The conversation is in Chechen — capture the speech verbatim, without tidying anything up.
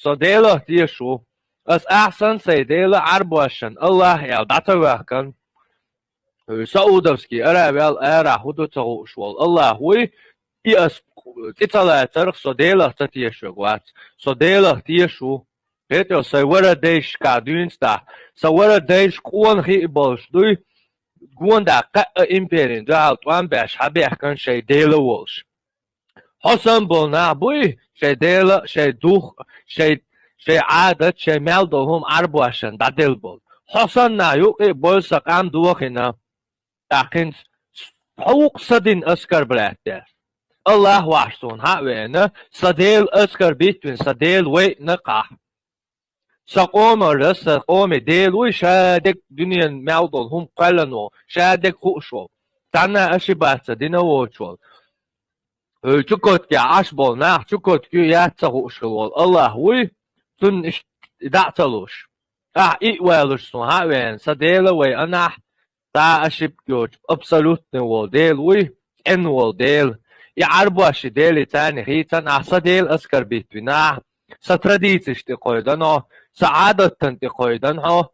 со Делах теша ву. Ас ахьа санна сайн Дела Ӏарбошан, Аллахь аьлла, дӀа ца ваьхкан. Саудовский Аравиял арахь хӀу ду ца хууш волу Аллахь вуй, и ас цӀе ца лацарх со Делах ца тешаш вац. Со Делах теша ву. ХӀетӀо сайн вара дайшка дуьйна цхьа, сан вара дайш къона хи а болуш дуй, гонда кхаъ а империн дуьхьал тӀом беш хьабехкан шайн Дела а волуш. Хьо санна болу нах буй, шайн Дела, шайн дух, шайн, шайн Ӏадат, шайн мел долу хӀума Ӏарбошан дӀаделла болу. Хьо санна нах юкъе а бойла сан къам дохийна. ТӀаккха хӀинца хьо вукху сан дин оскорблять деш. Аллахь вахьаш суна хьа а веана, сан Дела оскорбить вина, сан Дела вайъина кхахь. Сан къомара, сан къоме Дела вуй, ша дерг дуьненан мел долу хӀума кхоьллина волу, ша дерг хууш волу. Цхьанна а ошибаться дина воцуш волу. Чукоткехь Ӏаш болу нах, Чукотка ю яц ца хууш хилла волу Аллахь вуй, цунна иштта дӀа а ца луш. Ахьа и а валуш суна хьа а веана, сан Дела вай анахь, цхьа а ошибка йоцуш, абсолютный волу Дела вуй, цӀена волу Дела. И Ӏарбоши Дела царна хийцан ахьа сан Дела оскорбить вина ахьа, сан традицеш тӀе кхойдан хьо, сан Ӏадатан тӀе кхойдан хьо,